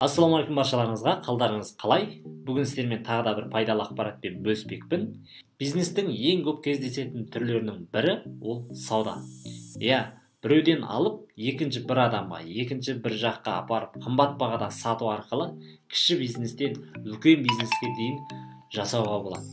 Ассалаумағалейкум баршаларыңызға, қалдарыңыз қалай? Бүгін сіздермен тағы да бір пайдалы ақпаратпен бөліспекпін. Бизнестің ең көп кездесетін түрлерінің бірі ол сауда. Иә, біреуден алып, екінші бір адамға, екінші бір жаққа апарып, қымбат бағада сату арқылы кіші бизнестен үлкен бизнеске дейін жасауға болады.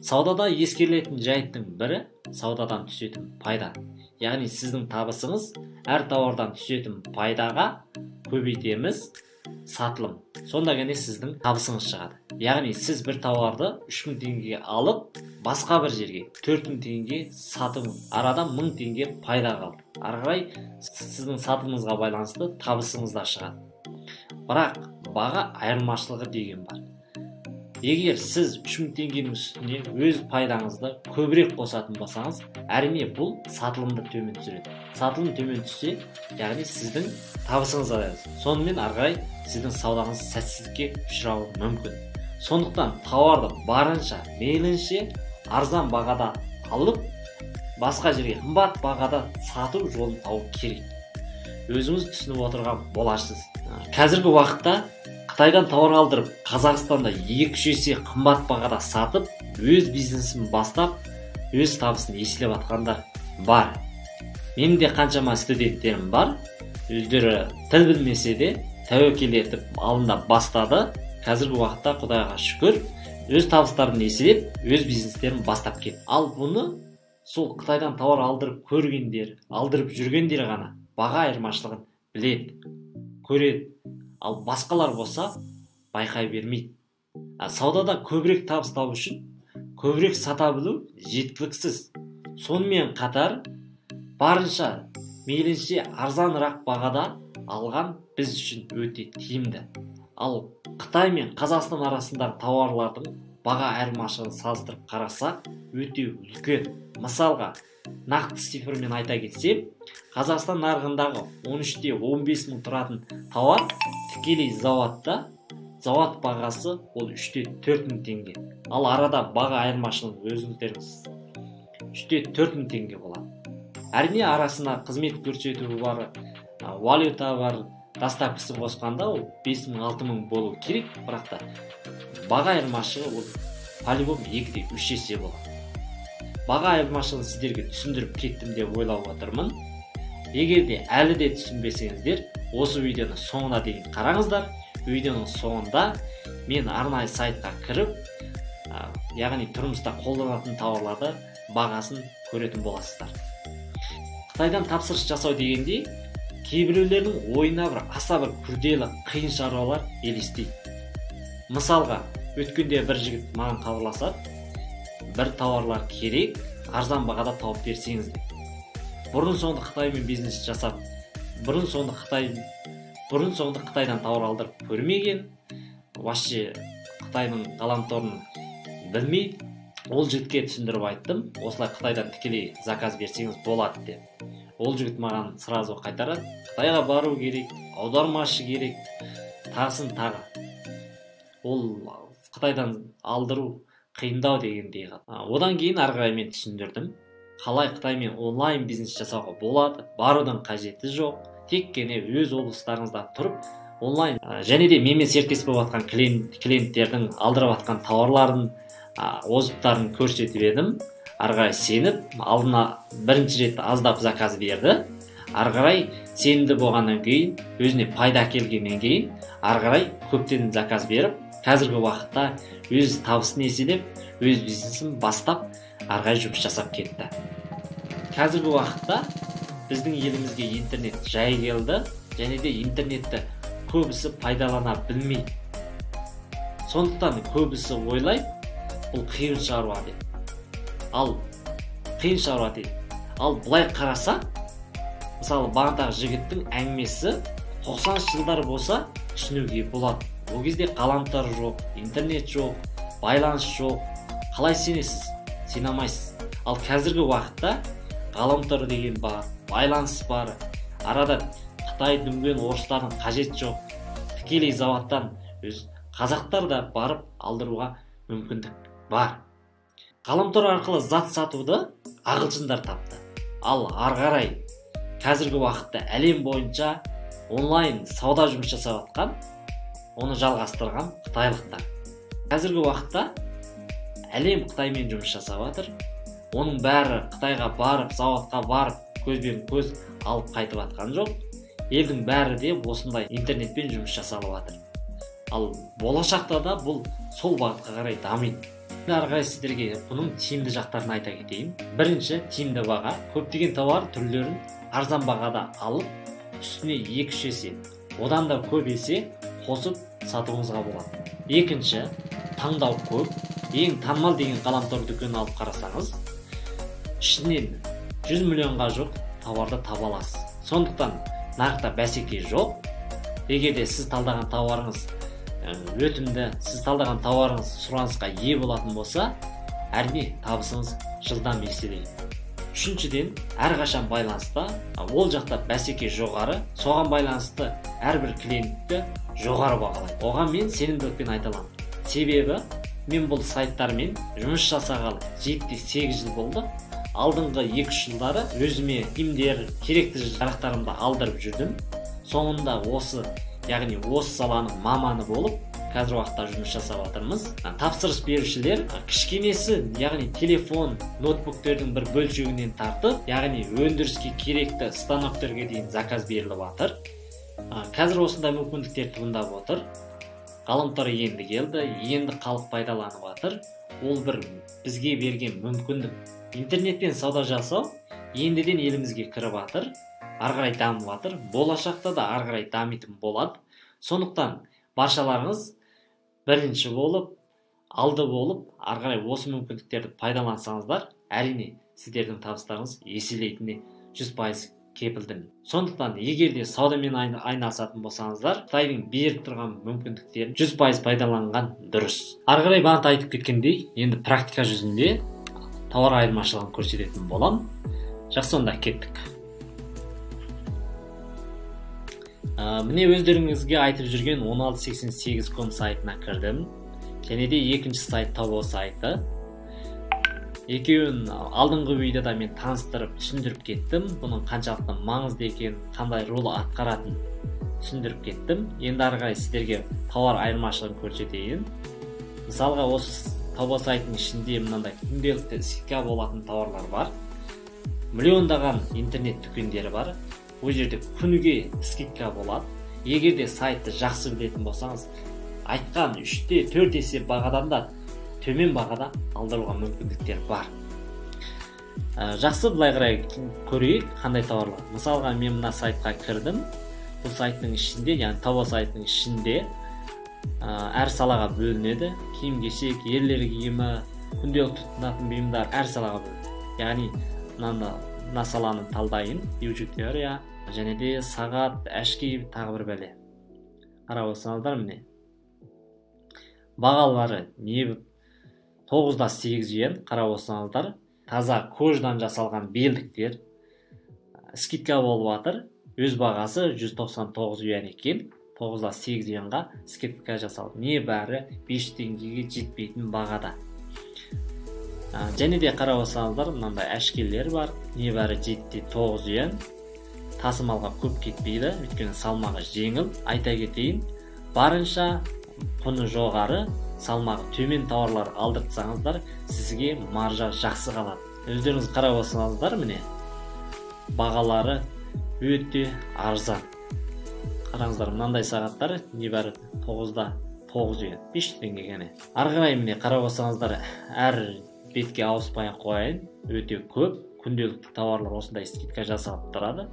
Саудада ескерілетін жайттың бірі саудадан түсетін пайда. Яғни сіздің табысыңыз әр тауардан түсетін пайдаға көбейтеміз сатылым. Сонда ғана сіздің табысыңыз шығады. Яғни сіз бір тауарды 3000 теңгеге алып, басқа бір жерге 4000 теңгеге сатып, арада 1000 теңге пайда қалды. Ары қарай сіздің сатылымыңызға байланысты табысыңыз да шығады. Бірақ баға айырмашылығы деген бар. Егер сіз 3000 теңгенің үстіне өз пайдаңызды көбірек қосатын болсаңыз, әрине бұл сатылымды төмен түсіреді. Сатылым төмен түссе, яғни сіздің табысыңыз азаяды. Сонымен ары қарай сіздің саудаңыз сәтсіздікке ұшырауы мүмкін. Сондықтан тауарды барынша, мейлінше арзан бағада алып, басқа жерге қымбат бағада сату жолын табу керек. Өзіңіз түсініп отырған боларсыз. Қазіргі уақытта Қытайдан тауар алдырып, Қазақстанда 2-3 есе қымбат бағада сатып, өз бизнесін бастап, өз табысын еселеп жатқандар бар. Менің де қаншама студенттерім бар. Өздері тіл білмесе де тәуекел етіп алдында бастады. Қазіргі уақытта Құдайға шүкір, өз табыстарын еселеп, өз бизнестерін бастап кетті. Ал бұны сол Қытайдан тауар алдырып көргендер, алдырып жүргендер ғана баға айырмашылығын біледі, көреді. Ал басқалар болса байқай бермейді. Саудада көбірек табыс табу үшін көбірек сата білу жеткіліксіз. Сонымен қатар барынша мейлінше арзанырақ бағада алған біз үшін өте тиімді. Ал Қытай мен Қазақстан арасындағы тауарлардың баға айырмашылығын салыстырып қарасақ, өте үлкен. Мысалға, нақты цифрмен айта кетсем, Қазақстан нарығындағы 13-15 мың тұратын тауар тікелей зауытта, зауыт бағасы ол 3-4 мың теңге. Ал арада баға айырмашылығы өзіңіздеріңіз 3-4 мың теңге болады. Әрине арасына қызмет көрсету бар, валюта бар, доставкасын қосқанда ол 5 мың, 6 мың болу керек, бірақ та баға айырмашылығы ол по-любому 2-3 есе болады. Баға айырмашылығын сіздерге түсіндіріп кеттім деп ойлап отырмын. Егер де әлі де түсінбесеңіздер, осы видеоны соңына дейін қараңыздар. Видеоның соңында мен арнайы сайтқа кіріп, яғни тұрмыста қолданатын тауарларды бағасын көретін боласыздар. Қытайдан тапсырыс жасау дегенде кейбіреулердің ойына бір аса бір күрделі қиын шаруалар елестейді. Мысалға, өткенде бір жігіт маған хабарласады, бір тауарлар керек, арзан бағада тауып берсеңіз деп. Бұрын соңды Қытаймен бизнес жасап, бұрын соңды Қытайдан тауар алдырып көрмеген, вообще Қытайдың ғаламторын білмейді. Ол жігітке түсіндіріп айттым, осылай Қытайдан тікелей заказ берсеңіз болады деп. Ол жігіт маған сразу қайтарады, Қытайға бару керек, аудармашы керек, тағысын тағы. Ол Қытайдан алдыру қиындау дегендей. Одан кейін ары қарай мен түсіндірдім, қалай Қытаймен онлайн бизнес жасауға болады, барудың қажеті жоқ, тек қана өз облыстарыңызда тұрып онлайн. Және де менімен серіктес болып жатқан клиенттердің алдырып жатқан тауарларын, озыптарын көрсетіп едім. Ары қарай сеніп, алдына бірінші рет аздап заказ берді. Ары қарай сенімді болғаннан кейін, өзіне пайда әкелгеннен кейін, ары қарай көптен заказ беріп, қазіргі уақытта өз табысын еселеп, өз бизнесін бастап, ары қарай жұмыс жасап кетті. Қазіргі уақытта біздің елімізге интернет жай келді, және де интернетті көбісі пайдалана білмейді. Сондықтан көбісі ойлайды, бұл қиын шаруа деп. Ал қиын шаруа дейді. Ал былай қараса, мысалы бағанағы жігіттің әңгімесі 90 жылдар болса түсінуге болады. Ол кезде ғаламтор жоқ, интернет жоқ, байланыс жоқ. Қалай сенесіз? Сене алмайсыз. Ал қазіргі уақытта ғаламтор деген бар, байланыс бар. Арада Қытай, дүнген, орыстардың қажеті жоқ. Тікелей зауыттан өз қазақтар да барып алдыруға мүмкіндік бар. Ғаламтор арқылы зат сатуды ағылшындар тапты. Ал ары қарай қазіргі уақытта әлем бойынша онлайн сауда жұмыс жасап жатқан Оны жалғастырған қытайлықтар. Қазіргі уақытта әлем Қытаймен жұмыс жасап жатыр. Оның бәрі Қытайға барып, зауытқа барып, көзбен көз алып қайтып жатқан жоқ. Елдің бәрі де осындай интернетпен жұмыс жасалып жатыр. Ал болашақта да бұл сол бағытқа қарай дамиды. Ары қарай сіздерге бұның тиімді жақтарын айта кетейін. Бірінші, тиімді баға. Көптеген тауар түрлерін арзан бағада алып, үстіне 2-3 есе, одан да көп есе қосып сатуыңызға болады. Екінші, таңдау көп. Ең танымал деген ғаламтор дүкенін алып қарасаңыз, ішінен 100 миллионға жуық тауарды таба аласыз. Сондықтан нарықта бәсеке жоқ. Егер де сіз талдаған тауарыңыз өтімді, сіз талдаған тауарыңыз сұранысқа ие болатын болса, әрине табысыңыз жылдам еселейді. Үшіншіден, әрқашан байланыста, ол жақта бәсеке жоғары, соған байланысты әрбір клиентті жоғары бағалайды. Оған мен сенімділікпен айта аламын. Себебі мен бұл сайттармен жұмыс жасағалы 7-8 жыл болды. Алдыңғы 2-3 жылдары өзіме киімдер, керекті жарақтарымды алдырып жүрдім. Соңында осы, яғни осы саланың маманы болып, қазір уақытта жұмыс жасап жатырмыз. Тапсырыс берушілер кішкенесі, яғни телефон, ноутбуктердің бір бөлшегінен тартып, яғни өндіріске керекті станоктерге дейін заказ беріліп жатыр. Қазір осындай мүмкіндіктер туындап отыр. Ғаламтор енді келді, енді халық пайдаланып жатыр. Ол бір бізге берген мүмкіндік. Интернетпен сауда жасау ендіден елімізге кіріп жатыр, ары қарай дамып жатыр, болашақта да ары қарай дамитын болады. Сондықтан баршаларыңыз бірінші болып, алды болып, ары қарай осы мүмкіндіктерді пайдалансаңыздар, әрине сіздердің табыстарыңыз еселейтініне 100% кепілдімін. Сондықтан егер де саудамен айналысатын болсаңыздар, Қытайдың беріп тұрған мүмкіндіктерін 100% пайдаланған дұрыс. Ары қарай бағана айтып кеткендей, енді практика жүзінде тауар айырмашылығын көрсететін боламын. Жақсы, онда кеттік. Міне өздеріңізге айтып жүрген 1688.com сайтына кірдім. Және де екінші сайт Taobao сайты. Екеуін алдыңғы видеода мен таныстырып, түсіндіріп кеттім. Бұның қаншалықты маңызды екенін, қандай рөл атқаратынын түсіндіріп кеттім. Енді ары қарай сіздерге тауар айырмашылығын көрсетейін. Мысалға, осы Taobao сайтының ішінде мынандай күнделікті скидка болатын тауарлар бар. Миллиондаған интернет дүкендері бар. Ол жерде күніге скидка болады. Егер де сайтты жақсы білетін болсаңыз, айтқан 3-4 есе бағадан да төмен бағада алдыруға мүмкіндіктер бар. Жақсы, былай қарай көрейік қандай тауарлар. Мысалға, мен мына сайтқа кірдім. Бұл сайттың ішінде, яғни Taobao сайтының ішінде әр салаға бөлінеді. Киім-кешек, ерлер киімі, күнделікті тұтынатын бұйымдар әр салаға бөлінеді. Яғни мына саланы талдайын, бижутерия, және де сағат, әшкей, тағы бір бәле. Қарап отырсаңыздар, міне бағалары не 9,8 юан. Қарап отырсаңыздар, таза кожадан жасалған белдіктер скидка болып жатыр. Өз бағасы 199 юан екен. 9,8 юанға скидка жасалды. Небәрі 5 теңгеге жетпейтін бағада. Және де қарап отырсаңыздар, мынандай әшкейлер бар. Небәрі 7,9 юан. Тасымалға көп кетпейді, өйткені салмағы жеңіл. Айта кетейін, барынша құны жоғары, салмағы төмен тауарлар алдыртсаңыздар, сізге маржа жақсы қалады. Өздеріңіз қарап отырсаңыздар, міне бағалары өте арзан. Қараңыздар, мынандай сағаттар небәрі 9,9 юан, 500 теңге ғана. Ары қарай міне қарап отырсаңыздар, әр бетке ауыспай қояйын, өте көп күнделікті тауарлар осындай скидка жасалып тұрады.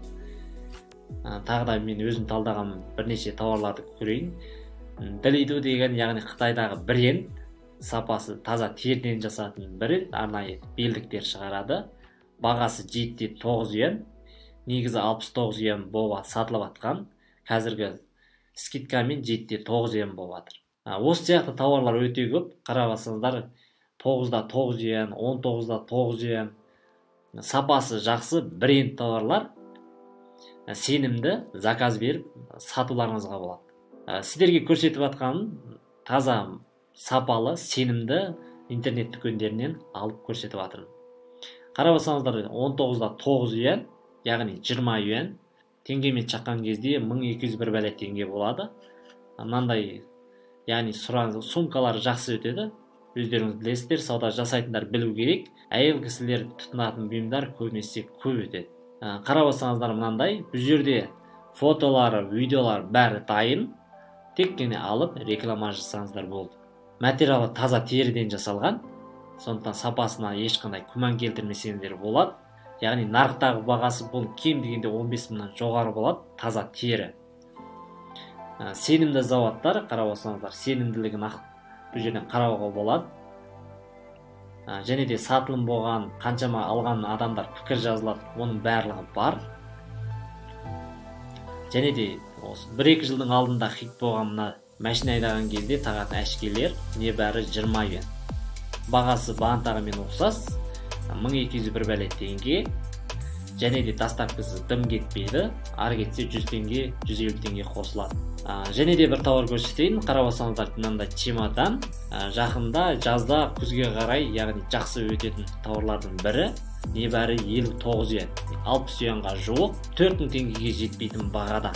Тағы да мен өзім талдаған бірнеше тауарларды көрейін. Дилиду деген, яғни Қытайдағы бренд, сапасы таза теріден жасатын бренд, арнайы белдіктер шығарады. Бағасы 7,9 юан, негізі 69 юан болып сатылып жатқан. Қазіргі скидкамен 7,9 юан болып жатыр. Осы сияқты тауарлар өте көп. Қарап алсаңыздар, 9,9 юан, 19,9 юан. Сапасы жақсы бренд тауарлар, сенімді заказ беріп сатуларыңызға болады. Сіздерге көрсетіп жатқаным таза, сапалы, сенімді интернет дүкендерінен алып көрсетіп жатырмын. Қарап алсаңыздар, 19,9 юан, яғни 20 юан. Теңгемен шаққан кезде 1201 бәле теңге болады. Мынандай Яғни сұраныс сумкалар жақсы өтеді. Өздеріңіз білесіздер, сауда жасайтындар білу керек. Әйел кісілер тұтынатын бұйымдар көбінесе көп өтеді. Қарап алсаңыздар мынандай, бұл жерде фотолары, видеолары бәрі дайын. Тек қана алып реклама жасасаңыздар болды. Материалы таза теріден жасалған, сондықтан сапасына ешқандай күмән келтірмесеңіздер болады. Яғни нарықтағы бағасы бұл кем дегенде 15 мыңнан жоғары болады, таза тері. Сенімді заводтар, қарап алсаңыздар, сенімділігін бұл жерден қарауға болады. Және де сатылым болған, қаншама алған адамдар пікір жазылады, оның барлығы бар. Және де осы 1-2 жылдың алдында хит болған мына машина айдаған кезде тағатын әшкелер небәрі 20 юан. Бағасы бағанағымен ұқсас, 1200 бір бәле теңге. Және де доставкасы дым кетпейді, ары кетсе 100 теңге, 150 теңге қосылады. Және де бір тауар көрсетейін, қарап алсаңыздар мынандай чемодан. Жақында жазда күзге қарай, яғни жақсы өтетін тауарлардың бірі, небәрі 59 юан, 60 юанға жуық, 4000 теңгеге жетпейтін бағада.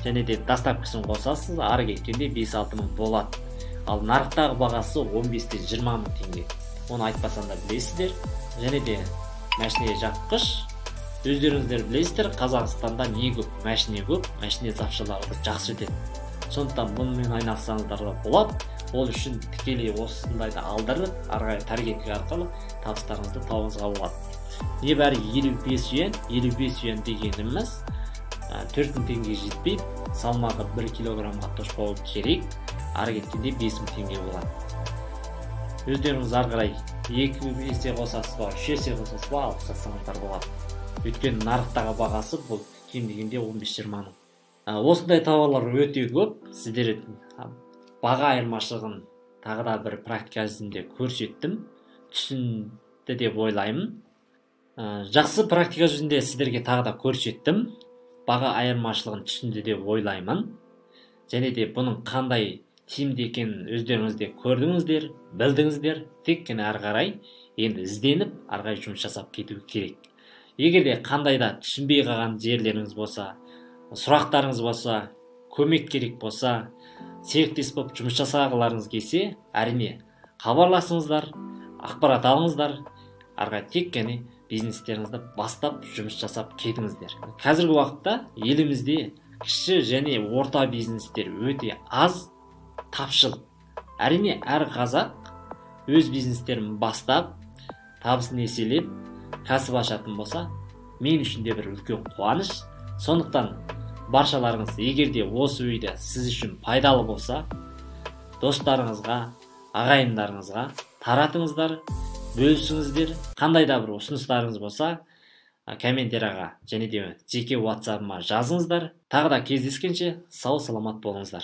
Және де доставкасын қосасыз, ары кеткенде 5-6 мың болады. Ал нарықтағы бағасы 15-20 мың теңге. Оны айтпасам да білесіздер. Және де мәшине жапқыш. Өздеріңіздер білесіздер, Қазақстанда не көп, мәшине көп, мәшине запшалары жақсы өтеді. Сондықтан бұнымен айналыссаңыздар да болады. Ол үшін тікелей осындайды алдырып, ары қарай таргетинг арқылы табыстарыңызды табуыңызға болады. Небәрі 55 юан, 55 юан дегеніміз 4000 теңге жетпейді, салмағы 1 килограммға тошпауы керек, ары кеткенде 5000 теңге болады. Өздеріңіз ары қарай 2 есе қосасыз ба, 3 есе қосасыз ба, алып сатсаңыздар болады. Өйткені нарықтағы бағасы бұл кем дегенде 15-20 мың. Осындай тауарлар өте көп. Сіздер баға айырмашылығын тағы да бір практика жүзінде көрсеттім, түсінді деп ойлаймын. Жақсы практика жүзінде сіздерге тағы да көрсеттім, баға айырмашылығын түсінді деп ойлаймын. Және де бұның қандай тиімді екенін өздеріңіз де көрдіңіздер, білдіңіздер. Тек қана ары қарай енді ізденіп, ары қарай жұмыс жасап кету керек. Егер де қандай да түсінбей қалған жерлеріңіз болса, сұрақтарыңыз болса, көмек керек болса, серіктес болып жұмыс жасағыларыңыз келсе, әрине хабарласыңыздар, ақпарат алыңыздар, ары қарай тек қана бизнестеріңізді бастап жұмыс жасап кетіңіздер. Қазіргі уақытта елімізде кіші және орта бизнестер өте аз, тапшылық. Әрине әр қазақ өз бизнестерін бастап, табысын еселеп, кәсіп ашатын болса, мен үшін де бір үлкен қуаныш. Сондықтан баршаларыңыз, егер де осы видео сіз үшін пайдалы болса, достарыңызға, ағайындарыңызға таратыңыздар, бөлісіңіздер. Қандай да бір ұсыныстарыңыз болса, комментарияға және де жеке WhatsApp-ыма жазыңыздар. Тағы да кездескенше сау саламат болыңыздар.